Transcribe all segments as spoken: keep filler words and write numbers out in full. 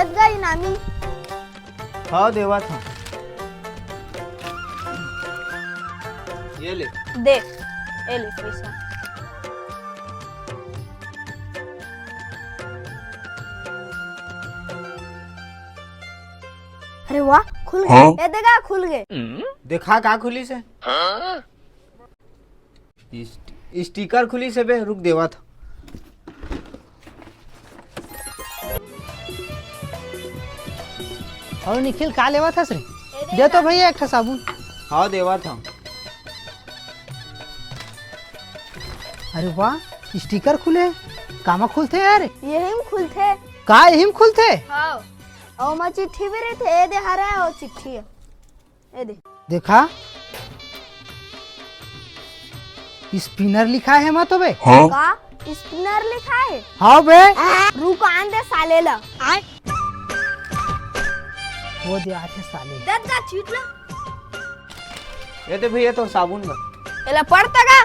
गा इनामी। हाँ, देवत हँव। ये ले। दे, ए ले पैसा। अरे वाह, खुल गे। हाँ? ए दे गा, खुल गे। देखा का खुलिस हे। स्टि-, स्टिकर खुलिस हे बे, रुक देवत हँव। अउ निखिल, का लेवत हस रे? दे तो भैया एक ठा साबुन। हाँ, देवत हँव। अरे वाह, स्टिकर खुले हे। कामा खुलथे यार? एही म खुलथे। का एही म खुलथे? हाँ। अउ ओमा चिट्ठी भी रहिथे, ए दे हरे ओ चिट्ठी। ए दे। देखा, स्पिनर लिखाय हे एमा तो बे। हाँ? का स्पिनर लिखाय हे? हाँ बे। रुक, आन दे साले ला। वो दे आथे साले। दे गा, छीट ला। ए दे भैया, तोर साबुन ला। एला पढ़ त गा।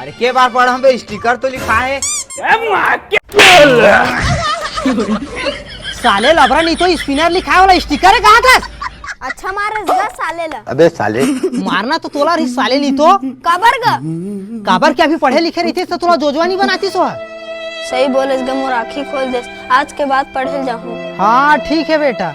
अरे के बार पढ़ँव बे, स्टिकर तो लिखाय हे। साले लबरा, नहीं तो स्पिनर लिखाय वाला स्टिकर हे, कहाँ था? अच्छा मारे गा साले ला। अबे साले। मारना तो तोला रही साले, नहीं तो। काबर गा? काबर के अभी पढ़े लिखे रहितेस त तोला जोजवा नहीं बनातिस ओ। सही बोलेस गा, मोर आँखी खोल देस। आज के बाद पढ़े जाहूँ। हाँ, ठीक हे बेटा।